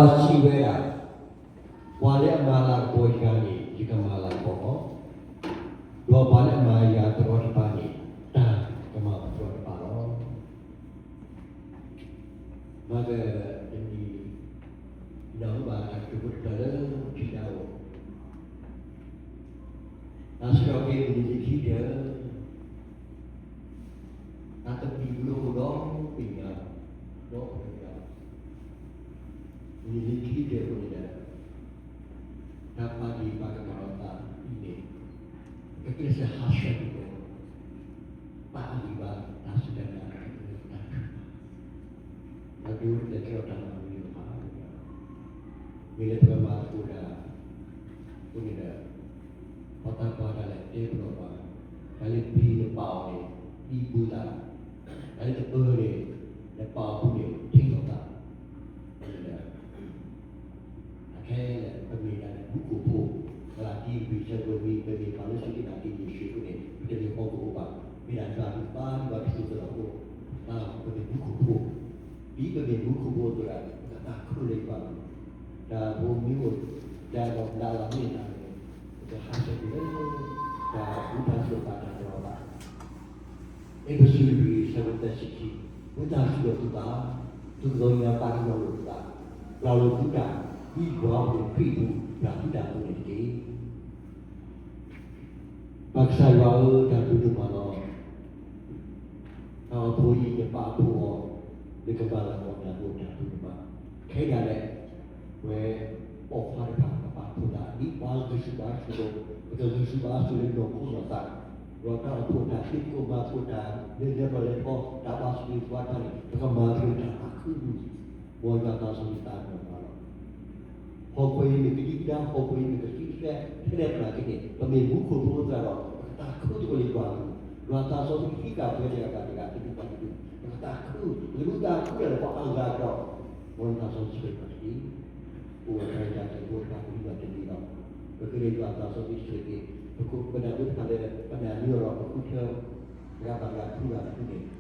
စံးဝဲဒၣ်, ပှၤလၢအမၤလၤကပီၤယၤန့ၣ် ယကမၤလၤကပီၤအီၤ, ဒီးပှၤလၢအမၤယၤတရီတပါန့ၣ် တၢ်ကမၤပတရီတပါလီၤ. မၤကတနံၤ နၢ်ဟူဘၣ်တၢ်ကတိၤဖိတဖျၢၣ်လၢထံၣ်တၢ်အိၣ်, တၢ်ဆၢကတီၢ်ခဲအံၤန့ၣ် လၢခံဒီး တၢ်သဘံၣ်ဘုၣ်အိၣ်ဒီးပညါ, ဒီးပညါ, လၢခံဒီးအဃိန့ၣ်ဒီး တၢ်ပာ်ဒ့ၣ်ပာ်ကမၣ်လိာ်သးအံၤန့ၣ် ကကျဲးစၢးဟးဆှဲးကွံာ်ဝဲ ပာ်အလံာ်ဘၣ်တၢ်စူၢ်တၢ်နာ်လၢတၢ်ထုကဖၣ်, တၢ်ဒိတၢ်တဲာ်ကဲထီၣ်တၢ်မၤမုာ်လီၤဖး, မ့ၢ်လၢပကမၤသကိးတၢ်အဃိန့ၣ်ဒီး ပှၤသးပှၢ်တၢ်လဲၤတဲပလီၢ်ပှၤ, တၢ်လၢပျံၤနပာ်အီၤန့ၣ် အံၣ်ဘူသး, တၢ်လၢတပၢၢ်န့ၣ် နပာ်အီၤပူၤန့ၣ် ထံၣ်လိာ်သး, အဃိန့ၣ်ဒီး အခဲလၢာ် ပမ့ၢ်ဒၣ်မူခိၣ်ဖိ, ကလၤတံ လွံၢ်ဆၢဖိနွံ, ပမ့ၢ်ပှၤလၢစူၢ်က့ၤနာ်က့ၤယ့ၣ်ၡူးအဃိန့ၣ် ပတမ့ၢ်ဟီၣ်ခိၣ်ဖိဘၣ်, မ့ၢ်ဒၣ်တၢ်ဘၣ်ဘါ ဒ်ပှၤတစိၢ်ဖိလီၤအဃိ, ပမ့ၢ်မူခိၣ်ဖိ, ဒ်ပမ့ၢ်မူခိၣ်ဖိအသိးဒီး ပကသးခုလၢယွၤအပူၤ, တၢ်ဖိမ့ၢ်အိၣ် တၢ်ဒီးဒၣ်လီၤမ့ၢ်နၤန့ၣ် ပကဟးဆှဲးကွံာ်လၢ တၢ်ဘူၣ်တၢ်ဆိၣ်ဘၣ်တၢ်တရီတပါ အ့းဖ့းစူး လွံၢ် ဆၢဖိသၢဆံခံ, ဝံသးစူၤလိာ်သုသး, သူၣ်ကသီညါပာ်ကမၣ်လိာ်သုသး, ပျၢ်လိာ်သုတၢ် ဒ်ယွၤအိၣ်ဖျဲၣ်အပူၤ ပျၢ်သုတၢ်အသိးန့ၣ်တက့ၢ်. ပၢ်ကစၢ်ယွၤဧၢ, တၢ်ဘျုးဒိၣ်မးလီၤ. တၢ်အိၣ်ဖှိၣ်အံၤ ယပာ်ဖှိၣ်အီၤ လၢကမၤလၤကပီၤတၢ်ဒိၣ်တၢ်ထူၣ်ဒိၣ်မး, ခဲအံၤဒၣ်လဲာ် ပဝဲပိာ်ခွါတဖၣ် ပပာ်ဖှိၣ်သး ဒ်ပှၤဂံၢ်ဆူၣ်ဘါဆူၣ်အသိး, ပကဂံၢ်ဆူၣ်ဘါဆူၣ်လၢနီၢ်ခိနီၢ်သး, ဒီးတၢ်အိၣ်ဖှိၣ်တၢ်သံကွၢ်မၤသကိးတၢ် လၢလဲၤထီၣ်လဲၤထီ တၢ်ဘၣ်ဆိၣ်ဂ့ၤသပှၢ်တဖၣ်န့ၣ် ပကမၤသကိးတၢ်သးခု မ်ယွၤသးစီဆှံသးကညီၤပှၤလီၤ. ဟီၣ်ခိၣ်အံၤမ့ၢ်ကဒံကဒါ, ဟီၣ်ခိၣ်အံၤမ့ၢ်ကသံကသဲ, ထဲလဲၣ်သနာ်က့န့ၣ် ပမ့ၢ်မူခိၣ်ဖိသတးဒီး ပကသးခုသကိးလၢယွၤအပူၤ, ယွၤသးစီဆှံဟံးဃာ်ပှၤတဂၤဘၣ်တဂၤ တဒူၣ်ဘၣ်တဒူၣ်, ပကသးခု, ပကဒုးသးခုဒၣ်လၢပှၤအါဂၤကဒီး, မ်နသးစီဆှံဆှဲးပှၤတက့ၢ်. ပဝဲဒၣ်တၢ်တၢ်ဖိတဖၣ် ပဂံၢ်ဘါတန့ၢ်ဒီး ပကလဲၤယွၤသးစီဆှံဆှဲးက့ၤ, ပခိၣ်ပနၢ်ဖိတဖၣ်လၢ ပနၢ်န့ၢ်အီၤဒီး ပဃုထၢ တဂၤဘၣ်တဂၤ ဖုဘၣ်ဖုန့ၣ်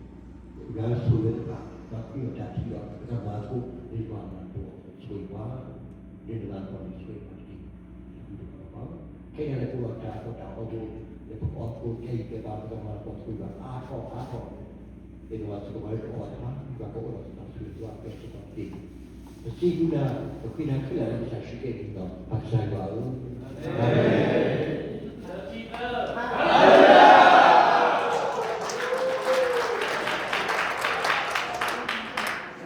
ဂဲၤဆိၣ်ဂ့ၤတဖၣ် ဒီးဃ့အီၣ်တၢ်ထံၣ်ဒီး ပကမၤသကိးလၢယွၤအပူၤ ဆိၣ်ဂ့ၤပှၤ, လၢနမၤသကိးန့ၣ် ဆိၣ်ဂ့ၤပှၤတက့ၢ်. ခဲအံၤန့ၣ် ပအိၣ်ဒီးတၢ်အီၣ်တၢ်အီဖိ လၢပကအီၣ်သကိးခဲအံၤ ကဲဘၣ်ပကမၤသကိးဆိၣ်ဂ့ၤပှၤအါထီၣ်အါထီၣ်, သ့ၣ်နီၣ်ပှၤဆိၣ်ဂ့ၤပှၤလၢပအီၣ်ဘၣ်တဖၣ် ယွၤကအိၣ်ဒီးပတၢ်ဆိၣ်ဂ့ၤ ယွၤကဆိၣ်ဂ့ၤပှၤတက့ၢ်. ပစံးဘျုးနၤ ပဃ့နၤခဲလၢာ်လၢကစၢ်ယ့ၣ်ၡူးခရံာ်အမံၤဒီး ပၢ်ကစၢ်ယွၤဧၢ, အၤမ့ၣ်.